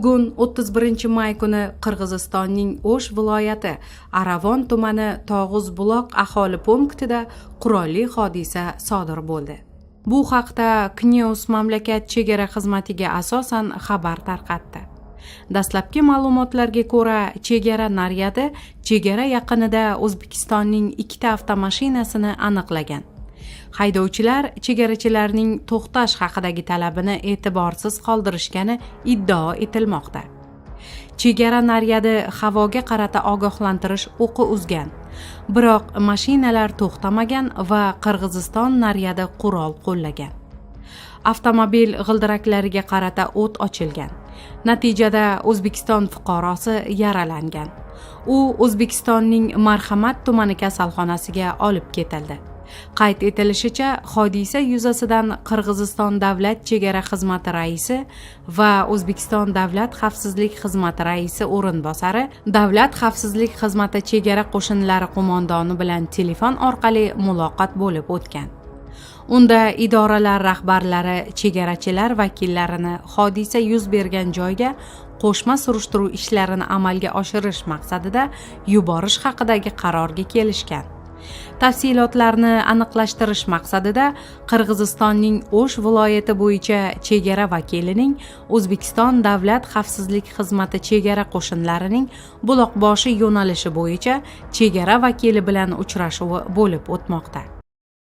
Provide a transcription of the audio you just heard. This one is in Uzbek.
Bugun 31 may kuni Qirg'izistonning O'sh viloyati Aravon tumani Tog'uz-Buloq aholi punktida qurolli hodisa sodir bo'ldi. Bu haqda KNEWS mamlakat chegara xizmatiga asosan xabar tarqatdi. Dastlabki ma'lumotlarga ko'ra, chegara naryadi chegara yaqinida O'zbekistonning ikkita avtomashinasini aniqlagan. Haydovchilar chegarachilarning to'xtash haqidagi talabini e'tiborsiz qoldirishgani iddao etilmoqda. Chegara naryadi havoga qarata ogohlantirish o'qi uzgan. Biroq mashinalar to'xtamagan va Qirg'iziston naryadi qurol qo'llagan. Avtomobil g'ildiraklariga qarata o't ochilgan. Natijada O'zbekiston fuqarosi yaralangan. U O'zbekistonning Marhamat tumani kasalxonasiga olib ketildi. Qayd etilishicha, hodisa yuzasidan Qirg'iziston davlat chegara xizmati raisi va O'zbekiston davlat xavfsizlik xizmati raisi o'rinbosari Davlat xavfsizlik xizmati chegara qo'shinlari qo'mondoni bilan telefon orqali muloqot bo'lib o'tgan. Unda idoralar rahbarlari chegarachilar vakillarini hodisa yuz bergan joyga qo'shma surishtiruv ishlarini amalga oshirish maqsadida yuborish haqidagi qarorga kelishgan. Tafsilotlarni aniqlashtirish maqsadida Qirg'izistonning O'sh viloyati bo'yicha chegara vakilining O'zbekiston davlat xavfsizlik xizmati chegara qo'shinlarining Buloqboshi yo'nalishi bo'yicha chegara vakili bilan uchrashuvi bo'lib o'tmoqda.